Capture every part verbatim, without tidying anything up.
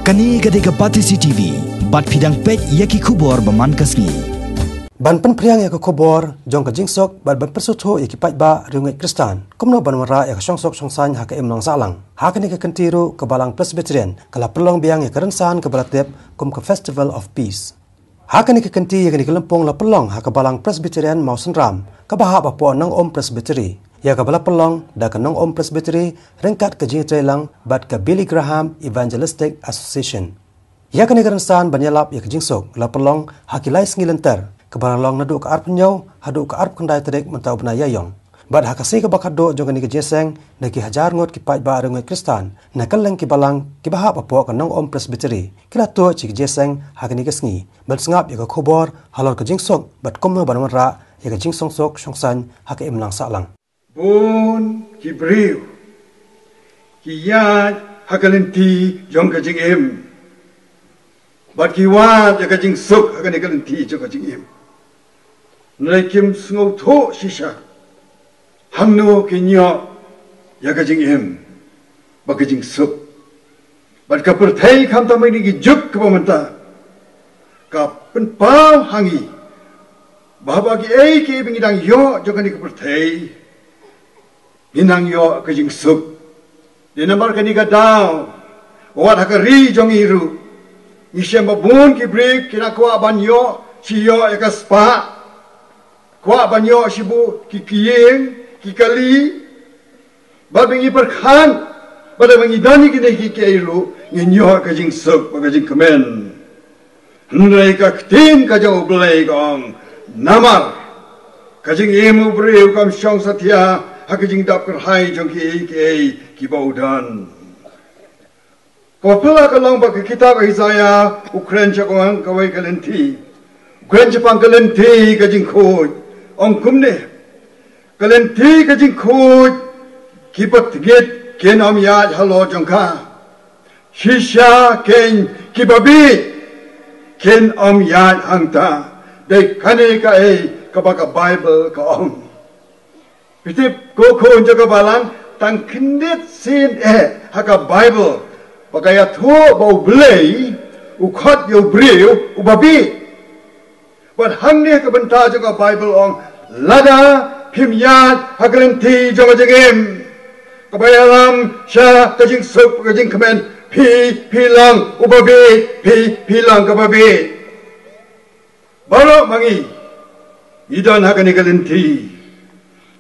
Kane ka dei ka Batesi T V, bad phi dang peit ïa ki khubor ba man ka sngi. Ban pynphriang ïa ka khubor jong ka jingsuk bad ban pynsngewthuh ïa ki paidbah riewngeit Khristan kumno ban wanrah ïa ka shongsuk shongsaiñ ha ka imlang sahlang. Ha kane ka kynti ruh ka Balang Presbyterian ka la pynlong biang ïa ka rynsan kaba la tip kum ka Festival of Peace. Ha kane ka kynti ïa kane ka lympung la pynlong ha ka Balang Presbyterian Mawsynram kaba hap hapoh Nongum Presbytery, ïa kaba la pynlong da ka Nongum Presbytery ryngkat ka jingïatreilang bad ka Billy Graham Evangelistic Association. Ïa kane ka rynsan ban ïalap ïa ka jingsuk la pynlong ha ki lai sngi lynter, kaba la long naduh ka arphew hynñiew haduh ka arphew khyndai tarik mynta u bnai Ïaïong. Bad ha ka sngi kaba khatduh jong kane ka jingïaseng, da ki hajar ngut ki paidbah riewngeit Khristan na kylleng ki balang kiba hap hapoh ka Nongum Presbytery ki la tuh sha ka jingïaseng ha kane ka sngi ban sngap ïa ka khubor halor ka jingsuk bad kumno ban wanrah ïa ka jingshongsuk shongsaiñ ha ka imlang sahlang. Bun ki briew ki ïaid ha ka lynti jong ka jingim bad ki wad ïa ka jingsuk ha kane ka lynti jong ka jingim. Hynrei kim sngewthuh shisha hangno kin ïoh ïa ka jingim bad ka jingsuk. Bad ka pyrthei khamtam ha kine ki juk kiba mynta ka pynpaw ha ngi ba haba kiei kiei ba ngi dang ïoh jong kane ka pyrthei, ngi nang ïoh ka jingsuk. Dei namar kane ka daw, wat ha ka ri jong ngi ruh, ngi shem ba bun ki briew ki nang kwah ban ïoh shi ïoh ïa ka spah, kwah ban ïoh shi bun ki ïing ki kali. Bad ba ngi pyrkhat ba lada ngi don ïa kine kiei kiei ruh ngin ïoh ka jingsuk bad ka jingkmen. Hynrei ka ktien ka jong U Blei ka ong, namar ka jingim u briew kam shong satia ha ka jingdap kyrhai jong kiei kiei kiba u don. Kaba phylla ka long ba ka kitab Isaiah u kren shaphang kawei ka lynti. U kren shaphang ka lynti ka jingkhuid. Ong kumne, ka lynti ka jingkhuid, kiba tngit kin ym ïaid halor jong ka. Shisha kein kiba bieit kin ym ïaid hangta. Dei kane kaei kaba ka Baibl ka ong. Phi tip ko khun jong ka balang, tang khyndiat sien eh ha ka Baibl ba ka ïathuh ba U Blei u khot ïa u briew uba bieit. Bad hangne ka bynta jong ka Baibl ong, lada phim ïaid ha ka lynti jong ka jingim kaba ïalam sha ka jingsuk ka jingkmen, phi, phi long uba bieit, phi, phi long kaba bieit. Baroh ma ngi ngi don ha kane ka lynti.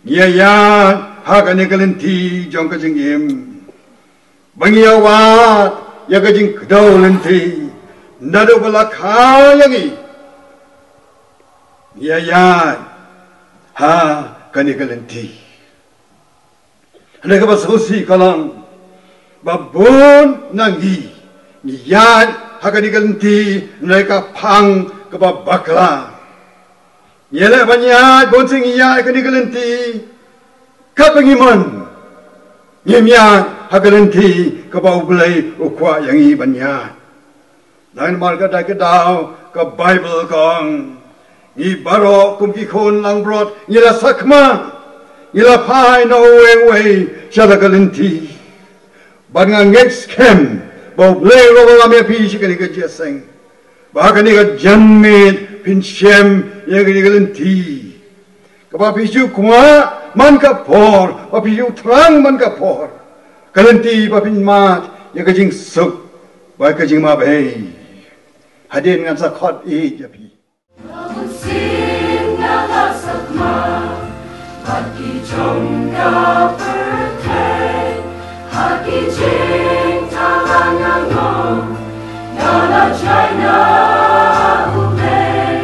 Ngi ïaid ha kane ka lynti jong ka jingim ba ngi ïawad ïa ka jingkdew lynti. Naduh ba la kha ïa ngi, ngi ïaid ha kane ka lynti. Hynrei kaba sngewsih ka long ba bun na ngi ngi ïaid ha kane ka lynti hynrei ka phang kaba bakla. Ngi leh ban ïaid, bun sien ngi ïaid ha kane ka lynti katba ngi mon. Ngim ïaid ha ka lynti kaba U Blei u kwah ïa ngi ban ïaid. Namar ka dei ka daw ka Baibl ka ong, ngi baroh kum ki khun langbrot ngi la sakma, ngi la phai na uwei uwei sha la ka lynti. Bad nga ngeit skhem ba U Blei u la wallam ïa phi sha kane ka jingïaseng, ba ha kane ka janmiet phin shem ïa kane ka lynti kaba phi shu kwah man ka por, ba phi shu thrang man ka por, ka lynti ba phin mad ïa ka jingsuk bad ka jingmabei. Hadien ngan sa khot ïa phi. Bad ki jong ka pyrthei ha ki jingthala nga ngong, nga la jai na U Blei.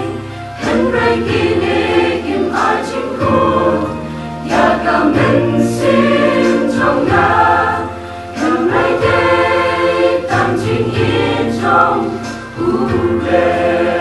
Hynrei kine kim ai jingkhun ïa ka mynsiem jong nga. Hynrei dei tang jingïeit jong U Blei.